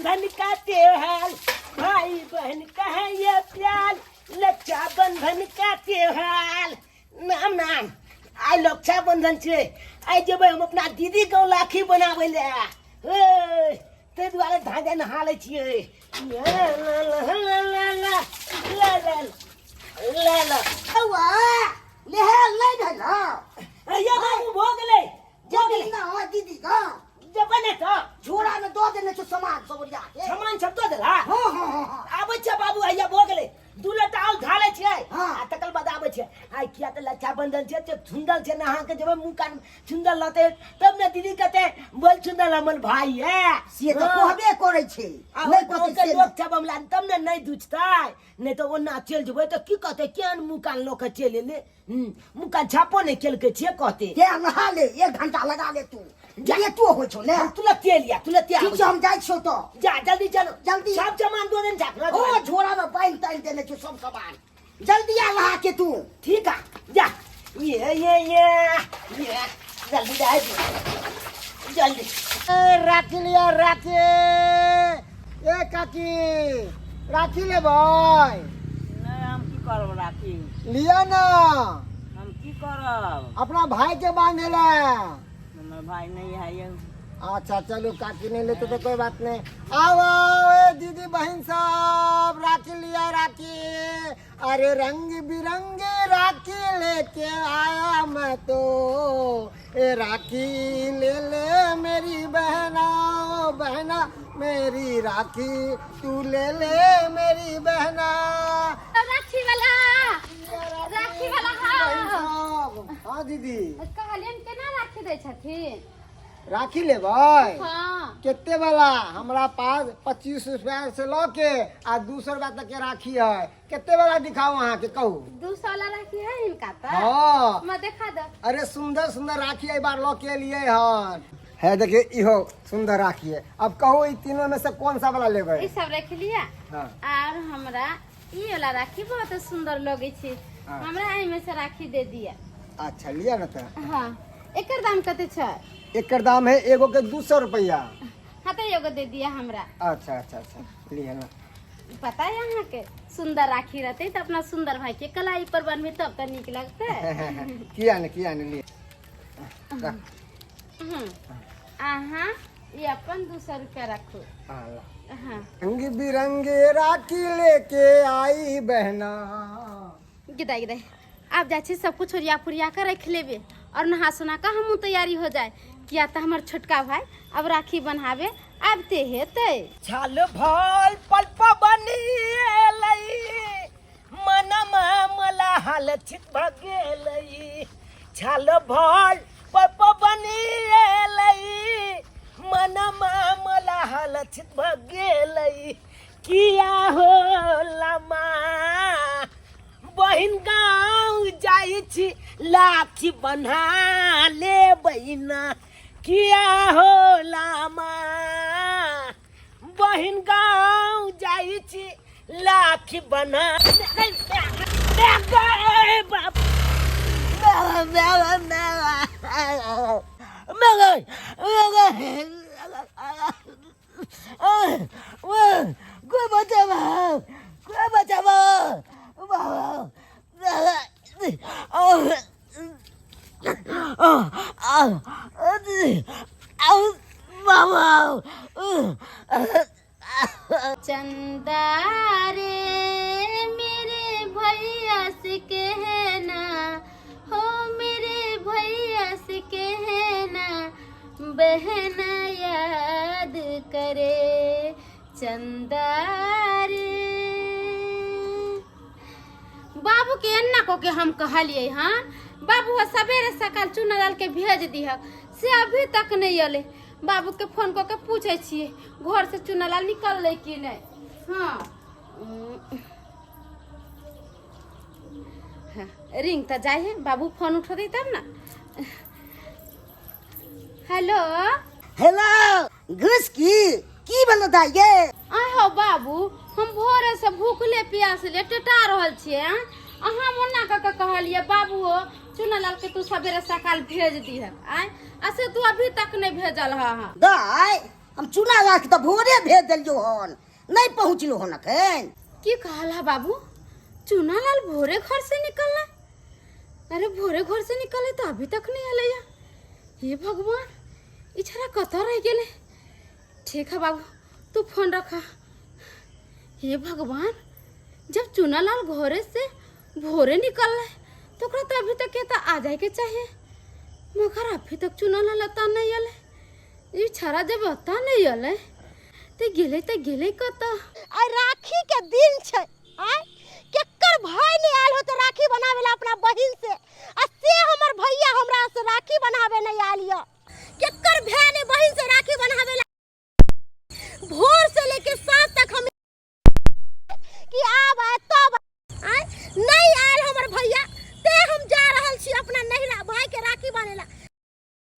बंधन का त्योहार, भाई बहन का है ये प्यार, रक्षाबंधन का त्योहार। नाम नाम आइ रक्षाबंधन छै, आइ जेबै हम अपना दीदी गाँव राखी बनाबै लए। हे, ताहि दुआरे धाँधे नहा लै छियै। ला ला ला ला ला ला ला ला ला। हौआ नहायल नहि भेल हँ? ये बाबू भऽ गेलै, भऽ गेलै। ना हँ दीदी गाँव जेबै ने तऽ झोरा में दऽ देने छौ सामान सब ओरिया के। सामान सब दऽ देला। हाँ हाँ हाँ हाँ। आबै छै बाबू, हैया भऽ गेलै। दू लोटा आओर धा लै छियै। हाँ। आ तकर बाद आबै छै। आइ किया तऽ रक्षाबंधन छै, ते सुन्दर छै, नहा के जेबै, मुँह कान सुन्दर रहतै तब ने दीदी कहते बोल सुन्दर हमर भाई है। से तऽ हाँ। कहबे करै छै। आ नहि ओहि कहतै गाँवके से लोक सब हमरा तब ने नहि दुझतै, नहि तऽ ओना चलि जेबै तऽ की कहतै, केहन मुँह कान लऽ कऽ चलि एलै, मुँह कान छापो नहि केलकै से कहतै। के नहा ले, एक घंटा लगा ले तू, लेटो होइ छौ ने। हम तुरंत चलि आ, तुरंत ठीक छै, हम जाइ छियौ तऽ। जा जल्दी चलो। जल्दी। सब सामान दो देन जा। ओ झोरा में बान्हि तान्हि देने छौ सब सामान, जल्दी आ नहा के तू। ठीक है जा। ये ये ये ये जल्दी जा जल्दी। ए, राखी लिया राखी। ए काकी राखी लेबै? नहि, हम की करब राखी? लिअ ना। हम की करब? अपना भाई के बांधे ला। हमर भाई नहीं है यौ। अच्छा चलो काकी नहीं लेते तो कोई बात नहीं। आओ आओ ए दीदी बहन सब राखी लिया राखी। अरे रंग बिरंगे राखी लेके आया मैं तो, ए राखी ले ले मेरी बहना, ओ बहना मेरी राखी तू ले ले मेरी बहना। राखी वाला, राखी वाला। बहन हाँ। साहब। हाँ दीदी। कहलियनि केना राखी दै छथिन? राखी लेबै? हाँ। केते वाला? हमरा पास 25 रुपया से लऽ के आ 200 रुपया तक के राखी है। केते वाला दिखाऊ अहाँ के, कहू? 200 वाला राखी है हिनका तऽ? हाँ। हमरा देखा दे। अरे सुंदर सुंदर राखी एहि बार लऽ के एलियै हन। है देखिए, इहो सुंदर राखी है। अब कहू ई तीनों में से कौन सा वाला लेबै? ई सब रख लिया। हाँ। आर हमरा ई वाला राखी बहुत सुंदर लगै छै। हाँ। हमरा एहिमे से राखी दे दिया। अच्छा लिया ना तऽ। हाँ, एकर दाम कते छै? एकर दाम है एगो के 200 रुपया। हाँ तऽ एगो दे दिया हमरा। अच्छा अच्छा अच्छा लिया ना। पता है अहाँ के सुंदर राखी रहते तऽ अपना सुंदर भाई के कलाई पर बनबे तब तऽ नीक लगतै। किया ने, किया ने, लिया। अहाँ ई अपन 200 रुपया रखू। हाँ, ला। हाँ। रंग बिरंगे राखी लेके आई बहना। गिदाई गिदाई आब जाइ छी, सब कुछ ओरिया पुरिया के रख लेबे और नहा सोना के हमहूँ तैयारी हो जाए, किया तऽ हमर छोटका भाई अब राखी बन्हाबे आबिते हेतै। छल भल पल पवनी एलै, मनमा मलाहल छित भऽ गेलै। छल भल पल पवनी एलै, मनमा मलाहल छित भऽ गेलै। किया हो लमा बहिन गाँव जाइ छी लाठी बन्हा ले बहिना। किया हो लामा बहिन गाँव जाइ छी लाठी बन्हा बाप। कोई बचावा, कोई बचावा। चंदा रे मेरे भैया से कहना, हो मेरे भैया से कहना, बहना याद करे। चंदा रे बाबू के एन्ना को के हम कहलिए, हाँ बाबू सवेरे सकाल चूना लाल के भेज दिहक, से अभी तक नहीं अले। बाबू के फोन कऽ के पूछै छियै घर से चूना लाल निकललै कि नहि। हाँ हाँ, रिंग तऽ जाइ है, बाबू फोन उठेतै तब ना। हेलो। हेलो घुसकी, की भेलो दाइ गे? आय हो बाबू, हम भोरे से भूखले प्यासले टेटा रहल छियै। आँ? अहाँ मोना कऽ के कहलियै बाबू हो चुना लाल के तू सवेरे सकाल भेज दिहक, आय आ से तू अभी तक नहीं भेजल ह। हाँ दाइ हम चूना लाल के तऽ भोरे भेज देलियौ हन, नहि पहुँचलो हन एखन। की कहला बाबू, चूनालाल भोरे घर से निकलला? अरे भोरे घर से निकले तो अभी तक नहीं आले। हे भगवान, ई छड़ा कतऽ रह गेले? ठीक है बाबू, तू फोन रखा। हे भगवान, जब चूनालाल घरे से भोरे निकल तो ओकरा तो अभी तक के तो आ जाए के चाहिए, मगर अभी तक चूनालाल अता नहीं आले। ई छड़ा जब अता नहीं आले ते गेले ते गेले कतऽ? आइ राखी के दिन छै, आइ केकर भाई नहीं आयल होते राखी बनावे ला अपना बहिन से, आ से हमर भैया हमरा से राखी बनावे नहीं आयल य। केकर भाई नहीं बहिन से राखी बनावे ला? भोर से लेके साँझ तक हम कि आब आए तब आए, नहीं आयल हमर भैया, ते हम जा रहल छी अपना नहिरा भाई के राखी बान्हे ला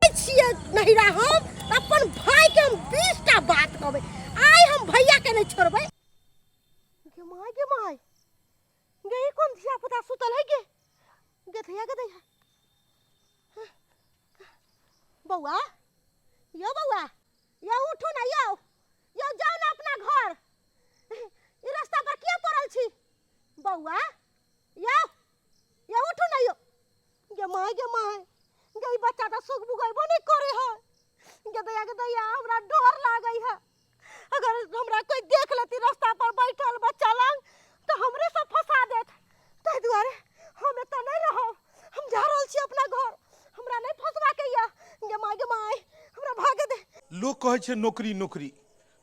छियै। नहिरा हम अपन भाई के हम 20 टा बात कहबै, आइ हम भैया के नहीं छोड़बै। गे माय, गे माय, गे ई कोन धिया पुता सुतल है? गे गे धिया, गे दैया बौआ, यो बौआ, यो उठू ना, यो यो जाओ ना अपना घर, ई रास्ता पर किया पड़ल छी बौआ? यो यो उठू ना, यो। गे माय, गे माय, गे ई बच्चा तऽ सुख बुगैबो नहि करे है। गे दैया, गे दैया, हमरा डर लागै है, अगर हमरा कोई देख लेती रास्ता पर बैठल बच्चा लग तऽ हमरे सब फंसा देत। ताहि दुआरे हम एतऽ नहि रहब, हम जा रहल छी अपना घर, हमरा नहि फंसबाके यऽ। गे माय, गे माय, हमरा भागे दे। लोक कहै छै नौकरी नौकरी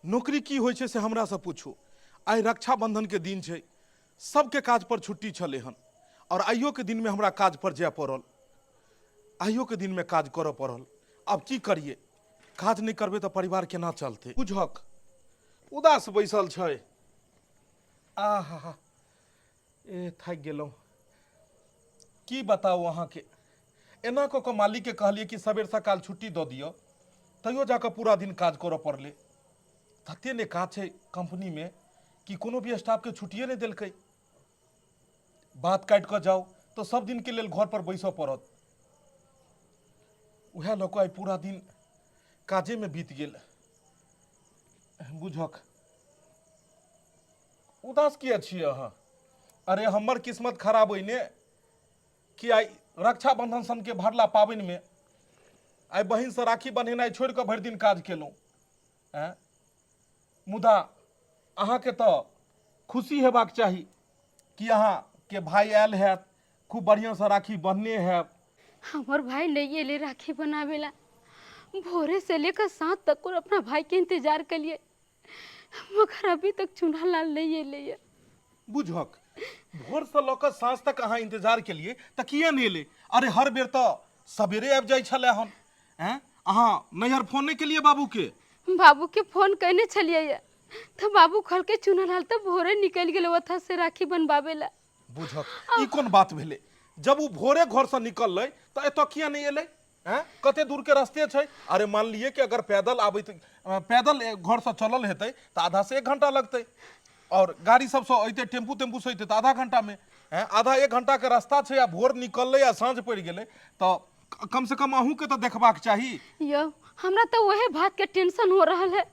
नौकरी, की होइ छै से हमरासँ पूछू। आइ रक्षाबंधनके दिन छै, सबके काज पर छुट्टी छलै हन आओर आइयोके दिनमे हमरा काज पर जाय पड़ल, आइयोके दिनमे काज करऽ पड़ल। आब की करियै, काज नहि करबै तऽ परिवार केना चलतै? बुझक उदास बैसल छै। आहा, ए थाकि गेलहुँ। की बताउ अहाँके, एना कऽ कऽ मालिकके कहलियै कि सबेर सकाल छुट्टी दऽ दिअ, तैयो जाकऽ पूरा दिन काज करऽ पड़लै। तते ने काज छै कंपनीमे कि कोनो भी स्टाफके छुट्टिए नहि देलकै। बात काटि कऽ जाउ तऽ सब दिनके लेल घर पर बैसऽ पड़त। उएह लऽ कऽ आइ पूरा दिन काजेमे बीत गेल। बुझक उदास किया छियै अहाँ? अरे हमर किस्मत खराब अइ ने कि आइ रक्षाबंधन सनके भरला पाबनिमे आइ बहिनसँ राखी बन्हेनाइ छोड़ि कऽ भरि दिन काज केलहुँ। आँय, मुदा अहाँके तऽ खुशी हेबाक चाही कि अहाँके भाय आयल हैत, खूब बढ़िआँसँ राखी बन्हने हैब। हमर भाई नहीं एले राखी बनावेला। भोरे से लेकर साँझ तक और अपना भाई के इंतजार करिए, मगर अभी तक चूना लाल नहीं एले ये। बुझक भोरसँ लऽ कऽ साँझ तक अहाँ इंतजार केलिए तऽ किए नहि एलै? अरे हर बेर तऽ सवेरे आबि जाइ छलै हन। आँय, अहाँ नैहर फोन नहि केलिए बाबूके? बाबू के फोन कहने छलिए ये तो बाबू कहलकै चूना लाल तऽ भोरे निकलि गेलै ओतऽ से राखी बनबावे ला। बुझक ई कोन बात भेलै? जब ओ भोरे घरसँ निकललै तऽ एतऽ किया नहि एलै? आँय, कते दूरके रस्ते छै। अरे मान लिए कि अगर पैदल आबैत पैदल घरसँ चलल हेतै तऽ आधा से एक घंटा लगतै, और गाड़ी सबसँ अइतै, टेम्पू तेम्पूसँ अइतै तऽ आधा घंटामे। आँय, आधा एक घंटाके रास्ता छै आ भोर निकललै आ साँझ पड़ि गेलै, तऽ कम से कम अहूँके तऽ देखबाक चाही। यौ, हमरा तऽ वही बात के टेंशन हो रहल है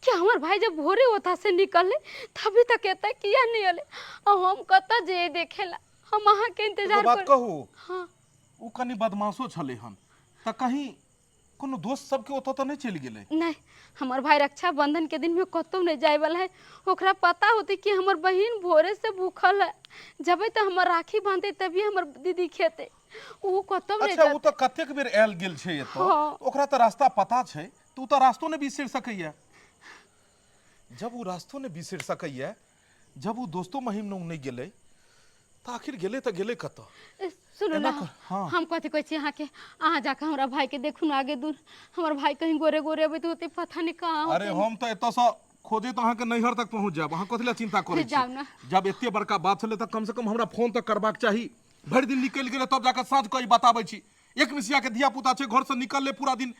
कि हमर भाई जब भोरे ओतऽ से निकललै तभी तक एतऽ किया नहीं एलै, आ हम कतऽ जे देखेला हम अहाँके एगो इंतजार बात कर। कहू? हाँ। ओ कनि बदमाशो छलै हन, तऽ कहीं कोनो दोस्त सबके ओतऽ तऽ नहि चलि गेलै? नहीं, हमर भाई रक्षाबंधन के दिन में कतौ नहीं जाए वाला है। ओकरा पता होते कि हमर बहिन भोरे से भूखल है, जबे तो हमर राखी बांधते तभी हमर दीदी खेते, उ कतौ नहीं। अच्छा, ओ जाते। तऽ कतेक बेर आयल गेल छै एतऽ। हाँ। ओकरा तऽ रास्ता पता छै, तऽ ओ तऽ रास्तो नहि बिसरि सकैया। जब ओ रास्तो नहि बिसरि सकैया, जब ओ दोस्तो महिम नहि गेलै, तऽ आखिर गेलै तऽ गेलै कतऽ? ए, सुनू एना ना। हाँ। हम कथी कहै छी अहाँके, अहाँ जाके हमरा भाई के देखू ना आगे दूर, हमर भाई कहीं गोरे गोरे अबैत होते, पता नहीं कहाँ अरे होते। हम तऽ एतऽसँ खोजैत अहाँके नैहर तक पहुँच जायब, अहाँ कथी लए चिंता करै जाउ ना। छी? जब एते बड़का बात छलै तऽ कम से कम हमरा फोन तऽ करबाक चाही। भरि दिन निकलि गेलै तब जाकऽ साँझ कऽ ई बताबै छी। एक मिसिया के धिया पुता छै, घरसँ निकललै पूरा दिन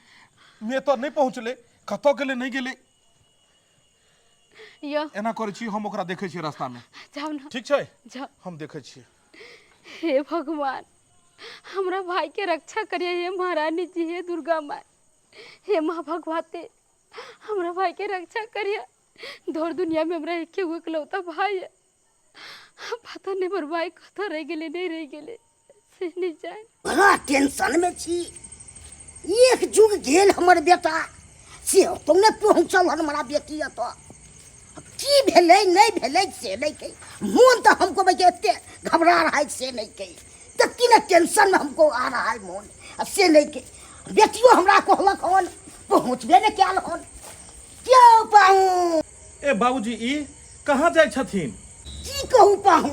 मे एतऽ नहि पहुँचलै, कतऽ गेलै नहि गेलै। यौ, एना करै छी, हम ओकरा देखै छियै रास्तामे। जाउ ना। ठीक छै। जाउ। हम देखै छियै। हे भगवान, हमरा भाई के रक्षा करिए, हे महारानी जी, हे दुर्गा माँ, हे माँ भगवती। हमरा भाई के रक्षा करिया। धोर दुनिया में हमरा एके गो इकलौता भाई है, पता नहीं हमर भाई कतऽ रहि गेलै नहीं रहि गेलै से नहीं जान। बड़ा टेंशन में छी, एक जुग गेल हमर बेटा से ओतौ नहि पहुँचल हन हमरा बेटी एतऽ। की भेलै नहि भेलै से नहि कही, मोन तऽ हमको भाई एते घबरा रहा है से नहीं कही, तत्ती ने टेंशन में हमको आ रहा है मोन आ से नहीं कही। बेटियो हमरा कहलक हन पहुँचबे नहि कयल हन, क्यों पाहु? ए बाबूजी ई कहाँ जाइ छथिन? की कहू पाहु,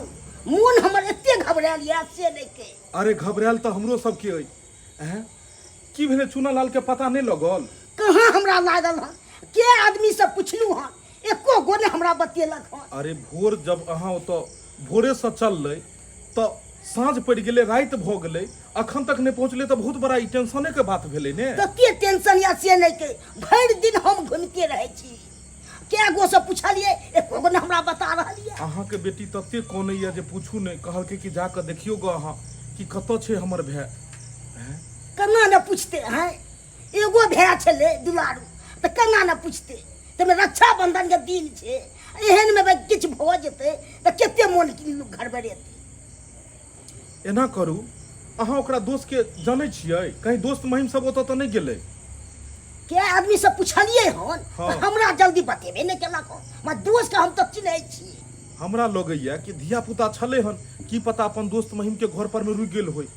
मोन हमर एते घबरायल यऽ से नहि कही। अरे घबरायल तऽ हमरो सबके अइ। हैं की भेलै चूनालाल के पता नहि लगल? कहाँ हमरा लागल हन, के आदमी से पुछलू हन, एको गो ने हमरा बतेलक हन। अरे भोर जब अहाँ ओतऽ भोरेसँ चललै तऽ साँझ पड़ि गेलै, राति भऽ गेलै, अखन तक नहि पहुँचलै तऽ बहुत बड़ा ई टेंशनेके बात भेलै ने। कते टेंशन यऽ से नहि कही, भरि दिन हम घुमिते रहै छी, कै गो से पुछलियै एको गो ने हमरा बता रहल यऽ। अहाँके बेटी तते कनैया जे पूछू नहि, कहलकै कि जा कऽ देखियौ गऽ अहाँ कि कतऽ छै हमर भाय। हैं केना ने पुछते हैं, एगो भाय छलै दुलारू तऽ केना ने पुछते, ताहिमे रक्षाबंधन के दिन छै, एहन मे किछु भऽ जेतै तऽ कते मोन घरबरेतै। एना करू, अहाँ ओकरा दोस्त के जानै छियै? कहीं दोस्त महिम सब ओतऽ तऽ नहि गेलै? के आदमी से पुछलियै हन हाँ। तऽ हमरा जल्दी बतेबे नहि केलक हन, हमर दोस्त के हम तऽ चिन्है छी। हमरा लगैया कि धिया पुता छलै हन, की पता अपन दोस्त महिम के घर पर में रुकि गेल होय।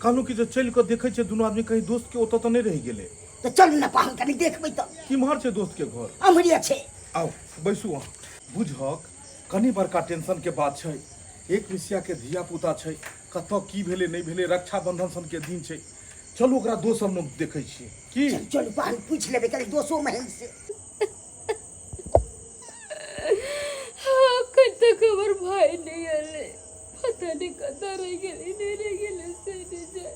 कहलहुँ कि जे चलि कऽ देखै छियै दुनू आदमी कहीं दोस्त के ओतऽ तऽ नहि रहि गेलै। तऽ चलू ने पाहुन कनि देखबै तऽ। किम्हर छै दोस्त के घर? अम्हरे छै। आउ बैसू अहाँ। बुझहक कनि बड़का टेंशन के बात छै, एक मिसिया के धिया पुता छै, कतऽ की भेलै नहि भेलै, रक्षाबंधन सन के दिन छै। चलू ओकरा दोस्त हम देखै छियै की। चलू चलू पाहुन पूछि लेबै कनि दोसो महिम से। अखन तक हमर भाई नहीं एलै, पता नहीं कतऽ रहि गेलै नहीं रहि गेलै से नहीं जाय।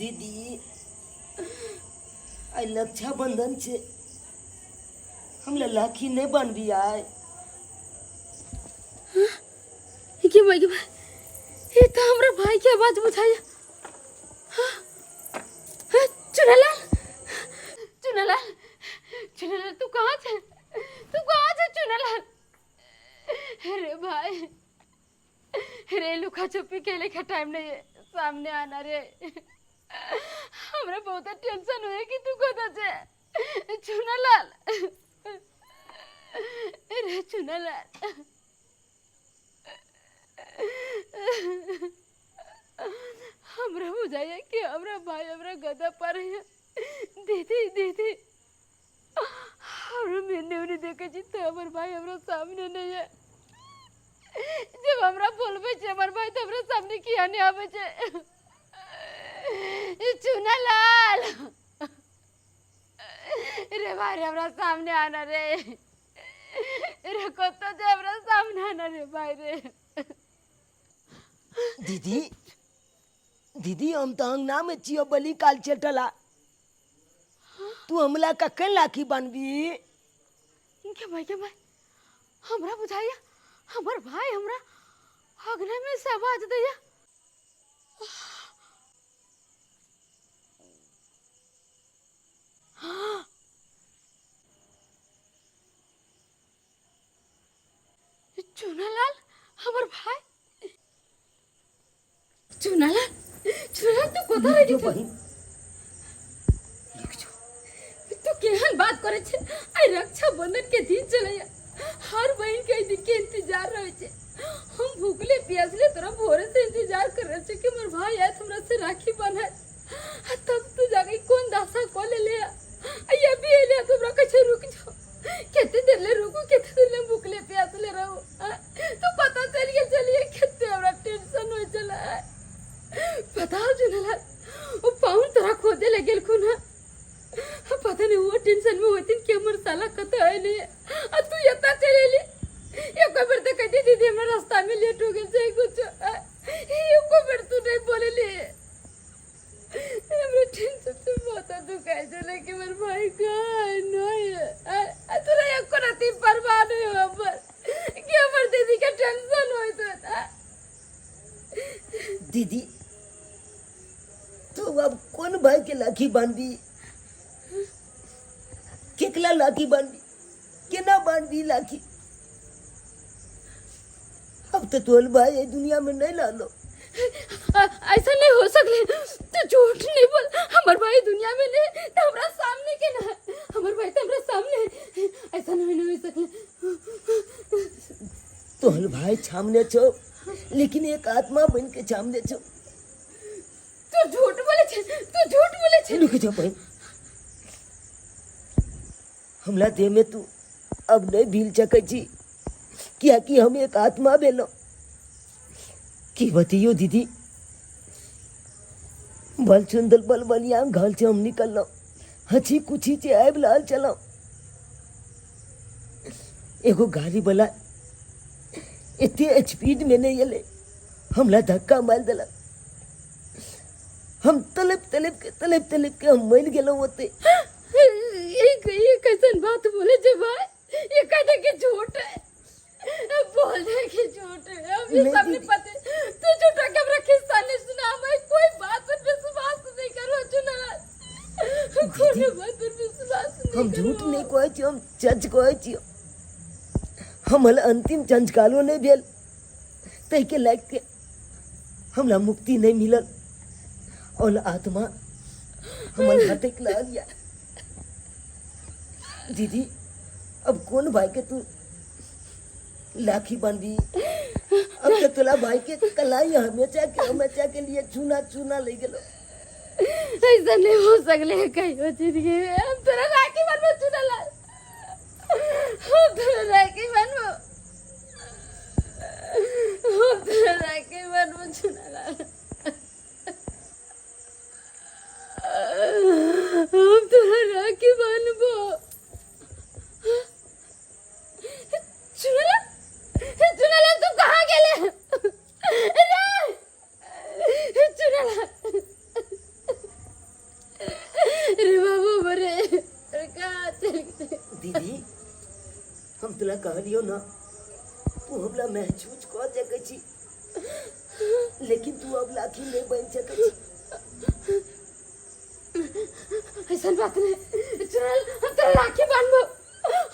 दीदी आइ रक्षाबंधन छै, हमरा राखी नहि बान्हबी आइ? गे माय गे माय, ई तऽ हमरा भाई के आवाज बुझाइया। हाँ, हाँ, चुनालाल चुनालाल चुनालाल तू कहाँ छे, तू कहाँ छे चुनालाल? अरे भाई रे, लुका छुपी खेले का टाइम नहीं है, सामने आना रे। हमरा बहुत टेंशन हुए कि तू कत छे चुनालाल। रे चुनालाल, हमरा बुझाइया कि हमरा भाई हमरा गदा पर है। दीदी दीदी हमरा मेने उने देखे छी तो हमर भाई हमरा सामने नहीं है। जब हमरा बोलबे छे हमर भाई तो हमरा सामने किया नहीं आवे छे? चुनालाल रे भाई रे, हमरा सामने आना रे, रे कत जे हमरा सामने आना रे भाई रे। दीदी दीदी हम तऽ अंगना में छियो बली काल चटला, तू हमला कखन राखी बान्हबी? के भाई के भाई, हमरा बुझाइया हमर भाई हमरा अगना में से आवाज दैया। चुनालाल हमर भाई, चुनालाल चुनालाल तू कतऽ रहि गेल? तू केहन बात करे छे? आइ रक्षाबंधन के दिन चलैया, हर बहन के एहि दिन के इंतजार रहे छे। हम भूखले प्यासले तोरा भोरे से इंतजार कर रहल छे कि हमर भाई आयत हमरा से राखी बन्हायत, आ तब तू जाके कोन दशा कऽ लेले आ ये भी एले तो हमरा कहै छे रुक जाओ। कते देर ले रुकू, कते देर ले भूखले प्यासले रहू? तू पता चल गेल चलिए कते हमरा टेंशन हो चला। पता हो चुनला वो पाउन तोरा खोदे ले गेलखुन हँ, पता नहीं वो टेंशन में होतिन कि हमर साला कत है नहीं, आ तू एता चल एली। एको बेर तो कहती दीदी हमरा रास्ता में लेट हो गेल छै कुछ, एको बेर तू नहीं बोलली। हमरा टेंशन से माथा दुखाय छलै कि हमर भाई कहाँ है नहीं है। लाखी बांधबी? केकला लाखी बांधबी? केना बांधबी लाखी? अब तो तोहर भाई एहि दुनिया में नहीं रहलो। ऐसा नहीं हो सकले, तू झूठ नहीं बोल। हमर भाई दुनिया में नहीं तो हमरा सामने के ना, हमर भाई तो हमरा सामने है। ऐसा नहीं नहीं हो सकले। तोहर भाई सामने छो, लेकिन एक आत्मा बन के सामने छो। तू झूठ बोले छे, तू झूठ बोले छे। रुक जा बहन, हमला देह में तू अब नहीं भील सकै छी, कियाकि हम एक आत्मा भेलो। की बतियो दीदी, बल चुंदल बल बलिया घर से हम निकललो, हची कुची से आबि रहल छलहुँ। एगो गाड़ी वाला एते स्पीड में नहीं एलै, हमरा धक्का मारि देलक। हम तलप तलप के तलप तलप के हम मरि गेलहुँ ओते। ये कैसन बात बोले जे भाई, ये कहते कि झूठ है, बोल दे कि झूठ है। अब ये नहीं सब नहीं दीदी। पता, तू झूठा के हमरा खिस्सा नहीं सुना, मैं कोई बात पर विश्वास नहीं करो चुना, कोई बात पर विश्वास नहीं हम झूठ करो। नहीं कहै छी, हम सच कहै छी। हमर अंतिम संस्कारो नहि भेल, ताहिके लागि के हमरा मुक्ति नहि मिलल और आत्मा हमर भटक रहल यऽ। दीदी, अब कोन भाई के तू लाखी बांधी? अब तो तोला भाई के कलाई हमेशा के लिए चूना चूना ले गेलो। ऐसा नहीं हो सकले कहियो जिंदगी में। हम तोरा राखी बनबो चुना लाल, हम तोरा राखी बनबो, हम तोरा राखी बनबो चुना लाल, हम तोरा राखी बनबो चुना लाल। चुना लाल तू कहाँ गेले रे? चुना लाल रे बाबू बरे, अरे कहाँ चल गेले? दीदी, हम तोला कहलियो ना, तू हमरा महसूस कऽ सकै छी, लेकिन तू अब लाखी नहीं बनि सकै छी। ऐसा बात नहीं चुनल, हम तेरा राखी बांधबो,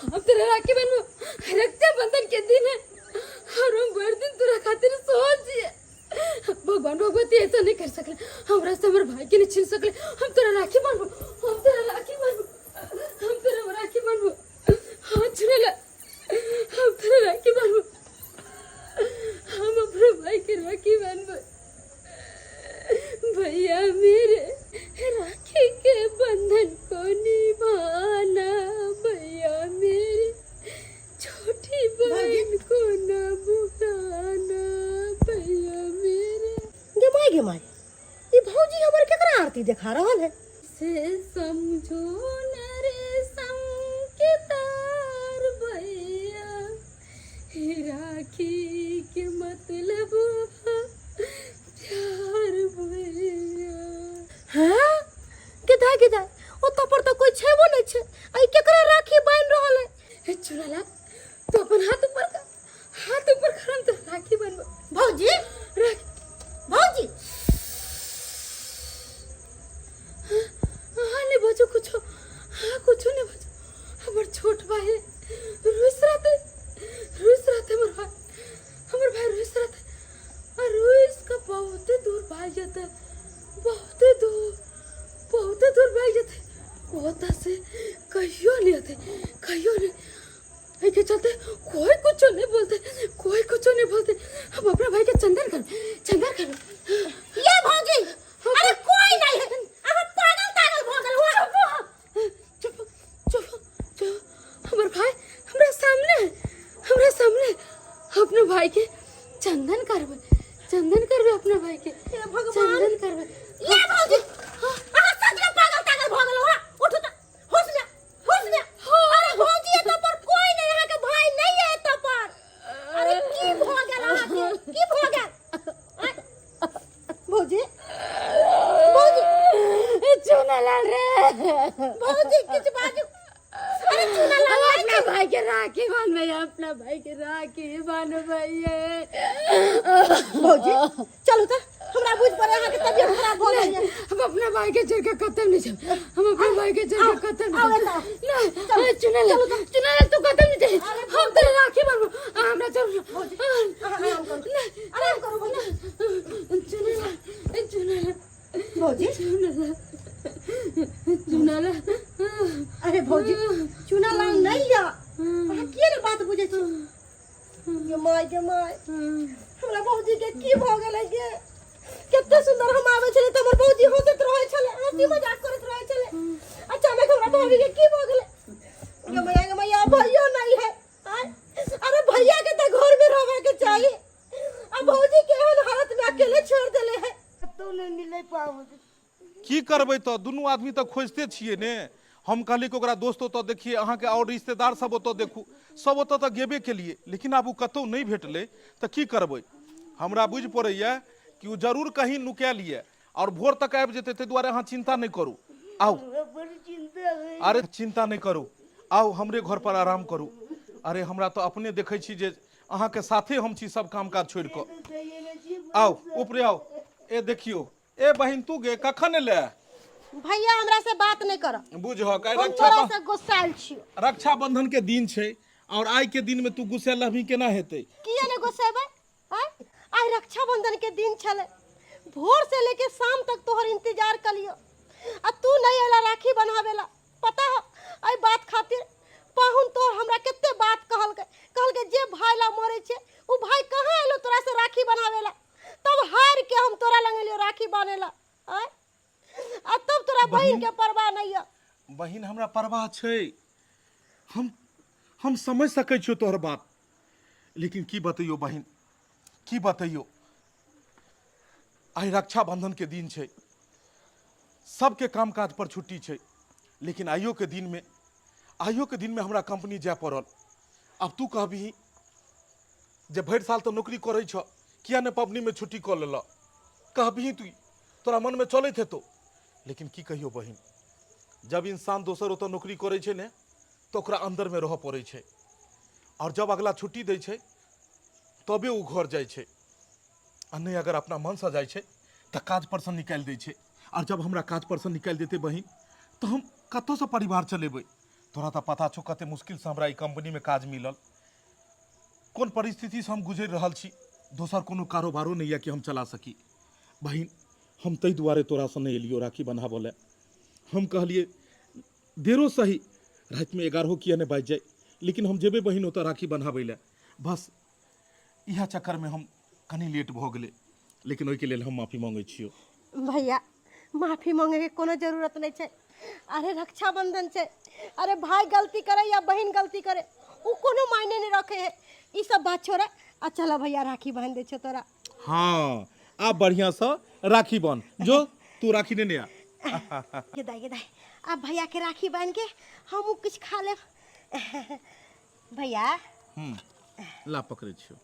हम तेरा राखी बांधबो। रक्षाबंधन के दिन है और हम भर दिन तोरा खातिर सोच छिए। भगवान भगवती ऐसा नहीं कर सकले, हमरा से हमर भाई के नहीं छीन सकले। हम तेरा राखी बांधबो, हम तेरा राखी बांधबो, हम तेरा राखी बांधबो। हाँ चुनल, हम तेरा राखी बांधबो, हम अपने भाई के राखी बांधबो। भैया मेरे राखी के बंधन को निभाना, भैया मेरे छोटी बहन को न भुलाना, भैया मेरे। गे माय, गे माय, ई भौजी हमर केकरा आरती देखा रहल है? से समझो न रे के तार भैया, हे राखी के मतलब प्यार भैया। हाँ गेधा गेधा, ओतऽ पर तऽ कोई छेबो नहि छै, आ ई केकरा राखी बान्हि रहल है? हे चुनाला, तो अपन हाथ ऊपर कर, हाथ ऊपर कर, हम तो राखी बनबो। भौजी, राखी। भौजी। हाँ नहीं बचो कुछो, हाँ कुछो नहीं बचो। हमर छोट भाई रुस रहते, रुस रहते हमर भाई, हमर भाई रुस रहते और रुस का बहुते दूर भाग जाते, बहुते दूर, बहुते दूर भाग जाते। ओता से कहियो नहीं आते, कहियो नहीं। एहि के चलते कोई कुछो नहीं बोलते, कोई कुछो नहीं बोलते। हम अपना भाई के चंदन कर, चंदन कर। ये भौजी, अरे कोई नहीं है, अहाँ पागल तागल भऽ गेल हो? चुप चुप चुप, हमर भाई हमरा सामने है, हमरा सामने है। अपने भाई के चंदन करबै, चंदन करबै अपना भाई के। हे भगवान। चंदन करबै। ये भौजी, अहाँ सच में पागल तागल भऽ गेल हो? उठू तऽ, होश में, होश में। अरे भौजी, एतऽ पर कोई नहीं, अहाँके भाई नहीं है एतऽ पर। अरे की भऽ गेल अहाँके, की भऽ गेल? आँय? भौजी, भौजी। चुनालाल रे। भौजी, किछु बाजू। अरे चुनालाल। अपना भाई के राखी बांधबै, अपना भाई के राखी बांधबै। भौजी, चलू तऽ। हमरा बुझ पड़े अहाँ के तबियत खराब भऽ गेल ये। हम अपना भाई के छोड़ के कतौ नहीं जाब, हम अपना भाई के छोड़ के कतौ आओ नहीं एतऽ आओ। जाब। नहीं, चुनल चुनल तू कतौ नहीं जाई, हम तेरे राखी बांधबो। आ, हमरा चल। अहाँ आराम करू, आराम करू भौजी। चुनल चुनल। भौजी। चुनल चुनल। अरे भौजी, चुना लाल नहीं या, अहाँ किए ने बात बुझै छी? गे my, गे my, हमरा भौजी के की भऽ गेलै गे? कते सुंदर हम आबै छलै तऽ हमर भौजी हंसैत रहै छलै, हंसी मजाक करैत रहै छलै। अचानक हमरा भाभी के की भऽ गेलै? गे मैया, गे मैया, भैया नहीं है। आय, अरे भैया के तऽ घर में रहबा के चाही, आ भौजी के एहन हालत में अकेले छोड़ देले है। कतौ नहि मिलै पाहुन। की करबै तऽ, दुनू आदमी तऽ खोजिते छियै ने। हम कहली कि ओकरा दोस्त ओतऽ देखिए, अहाँके आओर रिश्तेदार सब ओतऽ देखू, सब ओतऽ तऽ गेबे केलिए, लेकिन आब ओ कतहु नहि भेटलै तऽ की करबै? हमरा बुझि पड़ैए कि ओ जरूर कहीं नुकायल यऽ आओर भोर तक आबि जेतै, ताहि दुआरे अहाँ चिन्ता नहि करू। आउ। बड़ चिन्ता होइए। अरे चिन्ता नहि करू, आउ हमरे घर पर आराम करू। अरे हमरा तऽ अपने देखै छी जे अहाँके साथे हम छी सब काम काज छोड़ि कऽ। आउ ऊपरे आउ। ए देखियौ, ए बहिन, तू गे कखन एले? भैया, हमरा से बात नहीं कर। बुझहक आइ हम रक्षा तोरा से गुस्सायल छियो। रक्षाबंधन के दिन छै और आइ के दिन में तू गुस्सायल रहबही, केना हेतै? किया ने गुस्सेबै? आय आइ रक्षाबंधन के दिन छलै, भोर से लेके शाम तक तोहर इंतजार कलियो आ तू नहीं अयला राखी बन्हावेला। पता हो, एहि बात खातिर पाहुन तोहर हमरा कते बात कहलकै, कहलकै जे भाई ला मरै छै ओ भाई कहाँ एलो तोरा से राखी बन्हावेला? तब हार के हम तोरा लंग एलियो राखी बान्हेला। आय, आ तब तोरा बहिन के परवाह नहीं है? बहिन, हमरा परवाह छै, हम समझ सकै छियौ तोहर बात, लेकिन की बतैयौ बहिन, की बतैयौ? आइ रक्षाबंधन के दिन छै, सबके काम काज पर छुट्टी छै, लेकिन आइयो के दिन में हमरा कंपनी जाय पड़ल। आब तू कहबही जे भरि साल तऽ नौकरी करै छह, किया नहि पबनीमे छुट्टी कऽ लेलह? कहबही तू, तोरा मनमे चलैत हेतौ। लेकिन की कहियौ बहिन, जब इंसान दोसर ओतऽ नौकरी करै छै ने तऽ ओकरा अन्दरमे रहऽ पड़ै छै, आओर जब अगला छुट्टी दै छै तबे ओ घर जाइ छै, आ नहि अगर अपना मनसँ जाइ छै तऽ काज परसँ निकालि दै छै। आओर जब हमरा काज परसँ निकालि देतै बहिन, तऽ हम कतऽसँ परिवार चलेबै? तोरा तऽ पता छौ कते मुश्किलसँ हमरा ई कम्पनीमे काज मिलल, कोन परिस्थितिसँ हम गुजरि रहल छी। दोसर कोनो कारोबारो नहि यऽ कि हम चला सकी। बहिन, हम ताहि दुआरे तोरासँ नहि एलियौ राखी बन्हाबऽ लए। हम कहलियै देरो सही, रातिमे 11 किए नहि बाजि जाय, लेकिन हम जेबै बहिन ओतऽ राखी बन्हाबै लए। बस इएह चक्करमे हम कनि लेट भऽ गेलै, लेकिन ओहिके लेल हम माफी मांगै छियौ। भैया, माफी मांगे के कोनो जरूरत नहीं छै। अरे रक्षाबंधन छै, अरे भाई गलती करे या बहन गलती करे उ कोनो मायने नहीं रखे है। ई सब बात छोड़ा आ चला भैया, राखी बांध दे छो तोरा। हाँ, आब बढ़िया से राखी बांध, जो तू राखी नेने आ। गे दाई, गे दाई, अब भैया के राखी बांध के हम कुछ खा लेब। भैया। ला पकड़े छियो।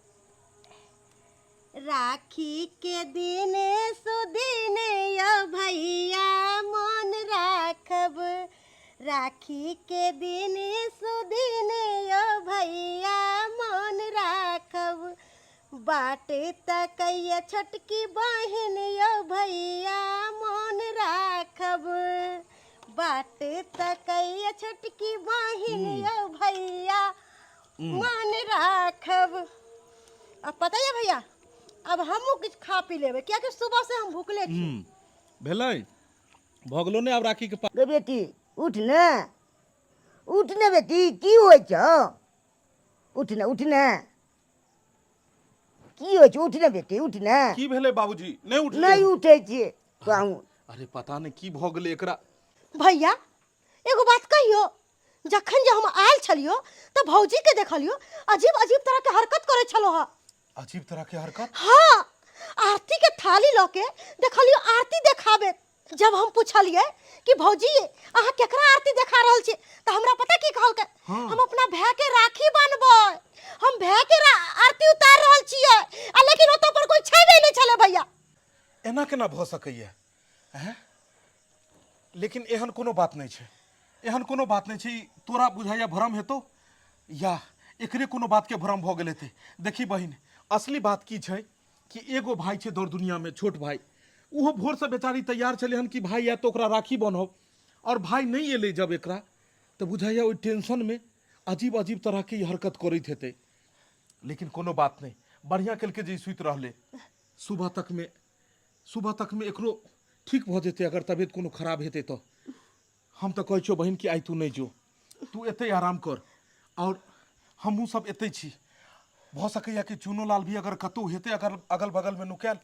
राखी के दिन सुदिन यो भैया मन राखब, राखी के दिन सुदिन यो भैया मन राखब, बाट तकैया छोटकी बहिन यो भैया मन राखब, बाट तकैया छोटकी बहिन यो भैया मन राखब। अब पता है भैया, अब हमहूँ किछु खा पी लेबै, कियाकि सुबह से हम भूखले छी। भेलै, भऽ गेलो ने आब राखी के गे बेटी, उठ ने, उठ ने बेटी, की होइ छौ? उठ ने, उठ ने, की होइ छौ? उठ ने बेटी, उठ ने। की भेलै बाबूजी, नहि उठलै? नहि उठै छियै कहूँ। अरे पता नहि की भऽ गेलै एकरा। भैया, एगो बात कहियो, जखन जे हम आयल छलियो तऽ भौजी के देखलियो अजीब अजीब तरह के हरकत करे छलो हा। अजीब तरह के हरकत? हाँ, आरती के थाली लऽ के देखलियो आरती देखाबे। जब हम पूछलिए कि भौजी अहाँ केकरा आरती देखा रहल छी, तऽ हमरा पता की कहलकै? हाँ। हम अपना भाय के राखी बान्हबै, हम भाय के आरती उतार रहल छियै। आ लेकिन ओतऽ पर कोई छेबे नहि छलै भैया। एना केना भऽ सकैया? हैं? लेकिन एहन कोनो बात नहि छै, एहन कोनो बात नहि छै। ई तोरा बुझाइया भ्रम हेतौ या एकरे कोनो बातके भ्रम भऽ गेल हेतै। देखी बहिन, असली बात की छै कि एगो भाई छै दौड़ दुनियामे, छोट भाई, ओहो भोरसँ बेचारी तैयार छलै हन कि भाई आयत तऽ ओकरा राखी बन्हब, आओर भाई नहि एलै जब एकरा तऽ बुझाइए ओहि टेंशनमे अजीब अजीब तरहके ई हरकत करैत हेतै। लेकिन कोनो बात नहि, बढ़िआँ केलकै जे ई सुति रहलै। सुबह तकमे, सुबह तकमे एकरो ठीक भऽ जेतै अगर तबियत कोनो खराब हेतै तऽ। हम तऽ कहै छियौ बहिन कि आइ तू नहि जो, तू एतै आराम कर आओर हमहूँ सब एतै छी। भऽ सकैए कि चुनो लाल भी अगर कतहु हेतै अगर अगल बगलमे नुकायल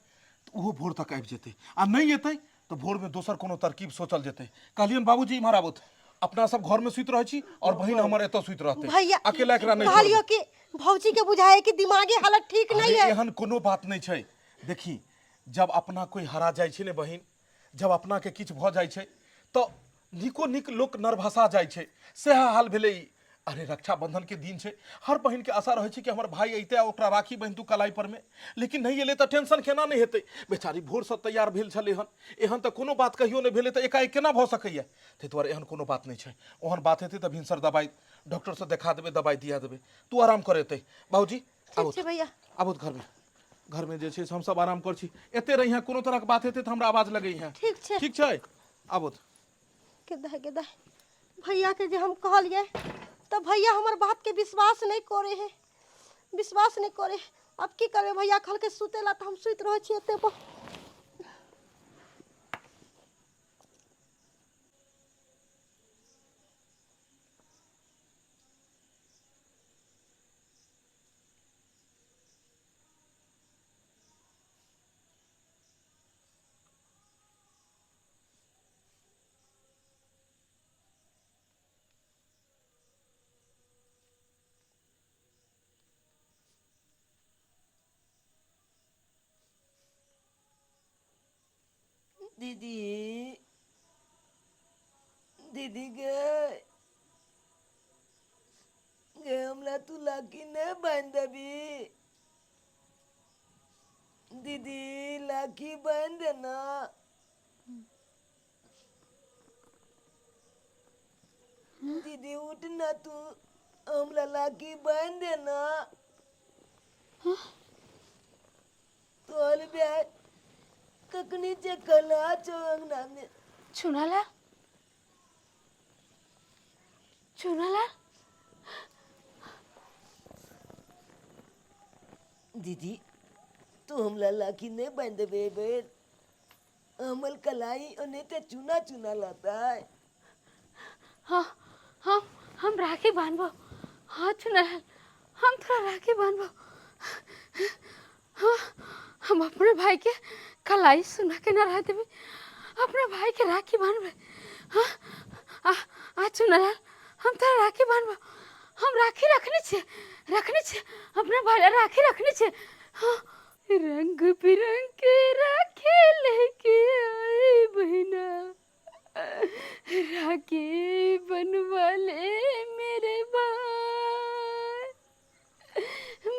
तऽ ओहो भोर तक आबि जेतै, आ नहि एतै तऽ भोरमे दोसर कोनो तरकीब सोचल जेतै। कहलियनि बाबूजी इम्हर आबथु, अपना सब घरमे सुति रहै छी आओर बहिन हमर एतऽ सुति रहतै, भैया अकेला एकरा नहि कहलियो छोड़बै। कि भौजी के बुझाए कि दिमागी हालत ठीक नहीं अरे है। एहन कोनो बात नहि छै। देखी जब अपना कोइ हरा जाइ छै ने बहिन, जब अपनाके किछु भऽ जाइ छै तऽ नीको नीक लोक नरभसा जाइ छै, सएह हाल भेलै ई। अरे रक्षाबंधनके दिन छै, हर बहिनके आशा रहै छै कि हमर भाय अइतै आ ओकरा राखी बन्हितू कलाई परमे, लेकिन नहि एलै तऽ टेंशन केना नहि हेतै। बेचारी भोरसँ तैयार भेल छलै हन, एहन तऽ कोनो बात कहियो नहि भेलै तऽ एकाएक केना भऽ सकैए। ताहि दुआरे एहन कोनो बात नहि छै। ओहन बात हेतै तऽ भिनसर दबाइ डॉक्टरसँ देखा देबै, दबाइ दिया देबै, तू आराम कर एतै। बाबूजी ठीक छै भैया, आबू घरमे, घरमे जे छै से हमसब आराम कर छी, एते रहिहेँ, कोनो तरहके बात हेतै तऽ हमरा आवाज लगैहेँ। ठीक छै। ठीक छै, आबू। के दाय भैया के जे हम कहलिए तऽ भैया हमर बात के विश्वास नहीं करे है, विश्वास नहीं करे। अब की करबे, भैया कहलकै सुते ला तऽ हम सुति रहै छी एते पर। दीदी, दीदी गे, गे हमरा तू लाकी नहीं बांध देबी। दीदी लाकी बांध देना। दीदी उठ ना तू, हमरा लाकी बांध देना। तोहर ब्याह कखनी जे कला छौ अंगना में। चुनालाल, चुनालाल। दीदी तू हमरा लाकी नहीं बांध देबे बेर, हमर कलाई ओने ते चुना चुना लाता है। हाँ हाँ हम राखी बांधबो। हाँ चुनालाल, हम थोड़ा राखी बांधबो। हाँ हम अपने भाई के कलाई सुना के ना रह देबे, अपने भाई के राखी बांधबे। हाँ आ आ चुनालाल, हम थोड़ा राखी बांधबो। हम राखी रखने छे, रखने छे, अपने भाई ला राखी रखने छे। हाँ रंग बिरंग के राखी लेके आए बहिना, राखी बनवा ले मेरे भाई,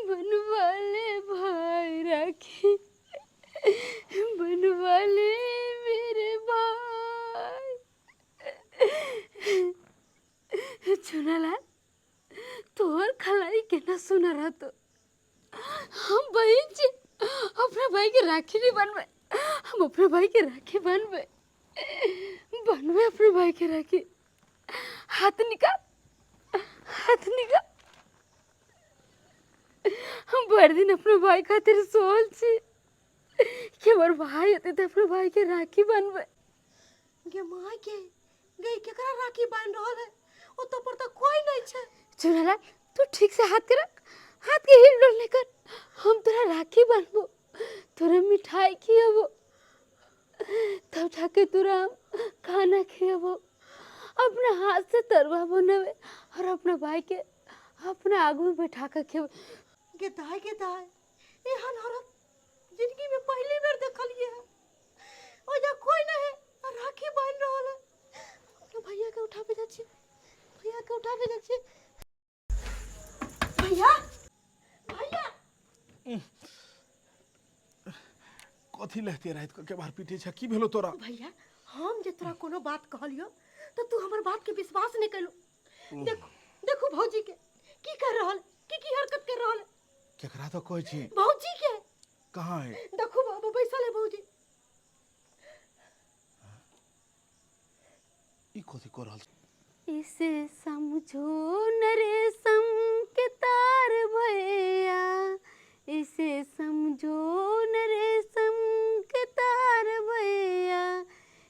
बनवा ले भाई राखी, बनवा ले मेरे भाई। चुनालाल तोहर खलाई केना सुना रहतो। हम बहन छी, अपना भाई के राखी नहीं बनबे, हम अपने भाई के राखी बनबे, बनबे अपने भाई के राखी। हाथ निकाल, हाथ निकाल। हम भरि दिन अपने भाई खातिर सोल छी कि हमर भाई एते तऽ अपने भाई के राखी बनबे। गे माय के गे, केकरा राखी बांध रहल है? ओतऽ पर तऽ कोई नहीं छै। चुनालाल तू ठीक से हाथ के रख, हाथ के हिल डुल नहीं कर। हम तोरा राखी बांधबो, तोरा मिठाई खियाबो, तब जाके तोरा हम खाना खियाबो। अपना हाथ से तरुआ बनावे और अपना भाई के अपना आगू में बैठा के खियाबे। गे दाय, गे दाय, एहन औरत जिंदगी में पहली बेर देखलिए है। ओजा कोई नहीं है, राखी बांध रहल है। अपना भैया के उठाबे जाइ छी, भैया के उठाबे जाइ छी। भैया, भैया। कथी लहते राति के केबार पीटे छै? की भेलो तोरा? भैया हम जे तोरा कोनो बात कहलियो तऽ तू हमर बात के विश्वास नहीं कैलू। देखो देखो भौजी के की कर रहल, की की हरकत कर रहल। केकरा तो कहै छी? भौजी के। कहाँ है? देखू बाबू बैसल है भौजी। ई कथी कऽ रहल छै? इसे समझो न रेशम के तार भैया, इसे समझो न रेशम के तार भैया,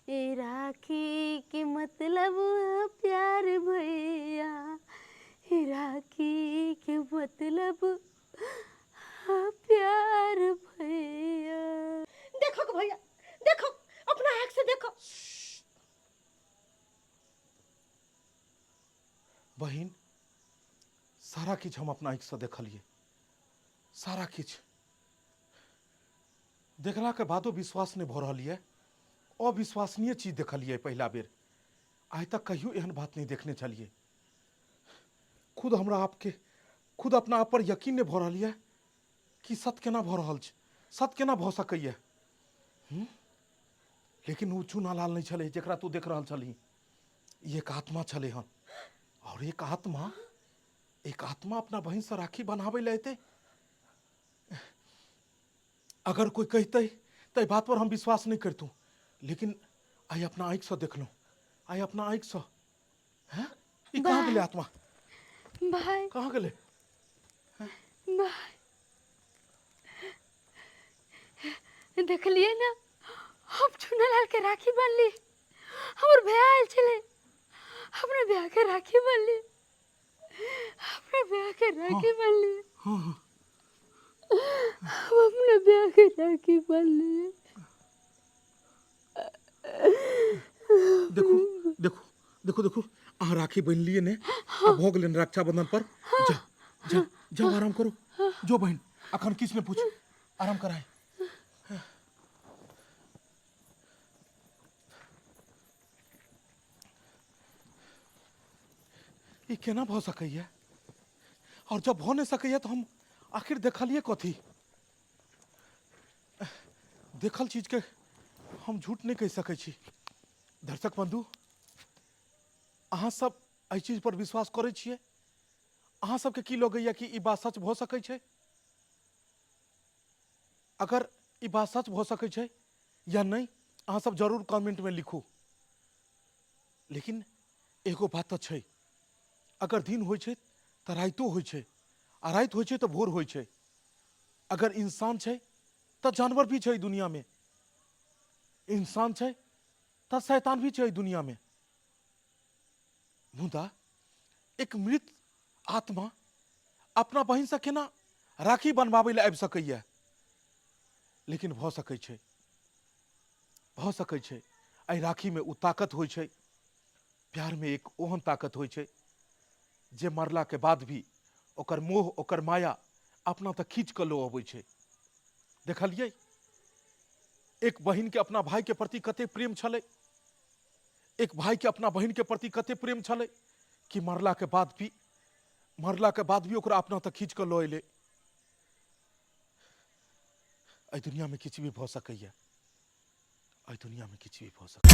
ए राखी के मतलब है प्यार भैया, ए राखी के मतलब है प्यार भैया। देखो भैया देखो, अपना आँख से देखो। बहिन, सारा किछु हम अपना आँखिसँ देखलियै। सारा किछु देखलाके बादो विश्वास नहि भऽ रहल यऽ। अविश्वसनीय चीज देखलियै पहिला बेर। आइ तक कहियो एहन बात नहि देखने छलियै। खुद हमरा आपके, खुद अपना आप पर यकीन नहि भऽ रहल यऽ कि सत केना भऽ रहल छै, सत केना भऽ सकैए। लेकिन ओ चूनालाल नहि छलै जकरा तू देख रहल छलही। ई एक आत्मा छलै हन। और एक आत्मा, एक आत्मा अपना बहिनसँ राखी बनाबै लए एतै? अगर कोई कहितै तऽ एहि बात पर हम विश्वास नहि करितहुँ, लेकिन आइ अपना आँखिसँ देखलहुँ, आइ अपना आँखिसँ। हैं, ई कहाँ गेलै आत्मा? भाई, कहाँ गेलै? भाई, देखलिए ना, हम चुनालाल के राखी बांधली। हमर भैया आयल छलै, अपना भैया के राखी बांधली, अपना भैया के राखी बांधली। हाँ। हम अपना भैया के राखी बांधली। देखू देखू देखू देखू, अहाँ राखी बनि लिए ने, आ भऽ गेलै ने रक्षाबंधन पर। जा जा जाओ, आराम करू। जो बहिन, अखन किछु नहि पूछ, आराम कराय। ई केना भऽ सकैए? और जब भऽ नहि सकैए तऽ हम आखिर देखलियै कथी? देखल चीजके हम झूठ नहि कहि सकै छी। दर्शक बंधु, अहाँ सब एहि चीज पर विश्वास करै छियै? अहाँ सबके की लगैए कि ई बात सच भऽ सकै छै? अगर ई बात सच भऽ सकै छै या नहि, अहाँ सब जरूर कमेंटमे लिखू। लेकिन एगो बात तऽ छै, अगर दिन होइ छै तऽ रातिओ होइ छै, आ राति होइ छै तऽ भोर होइ छै। अगर इंसान छै तऽ जानवर भी छै एहि दुनियामे, इंसान छै तऽ शैतान भी छै एहि दुनियामे। मुदा एक मृत आत्मा अपना बहिनसँ केना राखी बनबाबै लए आबि सकैए? लेकिन भऽ सकै छै, भऽ सकै छै। एहि राखीमे ओ ताकत होइ छै, प्यारमे एक ओहन ताकत होइ छै जे मरलाके बाद भी ओकर मोह, ओकर माया अपना तक खींच कऽ लऽ अबै छै। देखलियै एक बहिनके अपना भाईके प्रति कते प्रेम छलै, एक भाईके अपना बहिनके प्रति कते प्रेम छलै कि मरलाके बाद भी, मरलाके बाद भी ओकरा अपना तक खींच कऽ लऽ एलै। एहि दुनियामे किछु भी भऽ सकैए, एहि दुनियामे किछु भी भऽ सकैए।